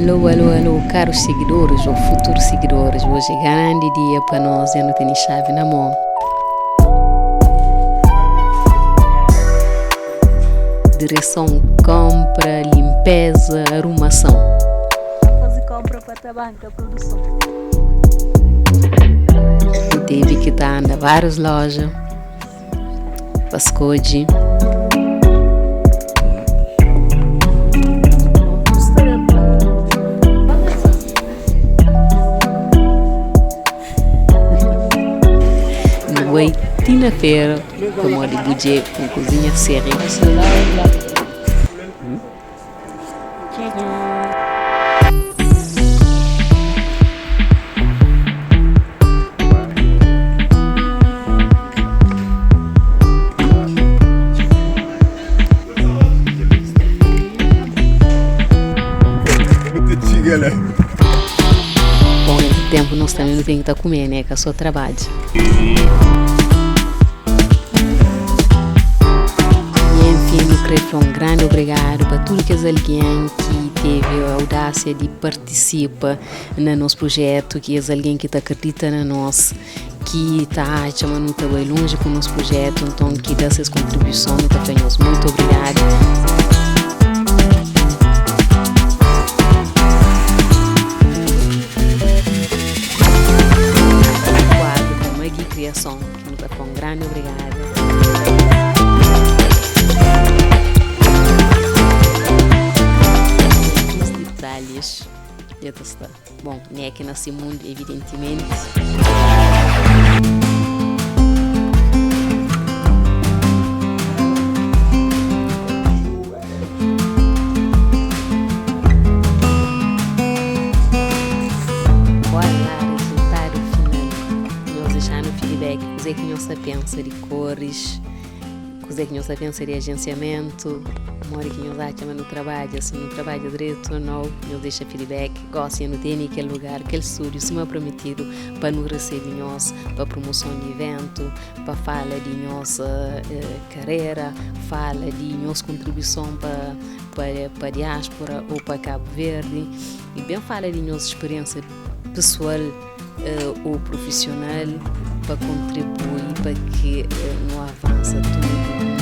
Alô, alô, alô, caros seguidores ou futuros seguidores. Hoje é grande dia para nós, já não tem chave na mão. Direção compra, limpeza, arrumação. Fazer compra para a banca, produção. Teve que estar tá várias lojas para escolher. Oi, tina feira, como de budget com cozinha séria. Bom, entre tempo nós também não tem que estar tá comer, né? Que é só trabalho. E enfim, eu queria falar um grande obrigado para tudo que é alguém que teve a audácia de participar no nosso projeto, que é alguém que acredita na nós, que está chamando bem longe com o nosso projeto, então que dá essas contribuições, então, muito obrigado. Quadro da Magui Criação, que nos dá um grande obrigado. Os detalhes, já está. Bom, nem é que nesse mundo, evidentemente. Olha, resultado final. Nós deixar no feedback o que é que nós pensa de cores, o que é que nós pensa de agenciamento, mora que nós acha no trabalho, se no trabalho direito ou não, nós deixa feedback, gosta não tem aquele lugar, aquele estúdio, se me prometido para nos receber nós, para promoção de evento, para fala de nossa carreira, fala de nossa contribuição para para para a diáspora ou para Cabo Verde e bem fala de nossa experiência pessoal ou profissional para contribuir para que não avança tudo.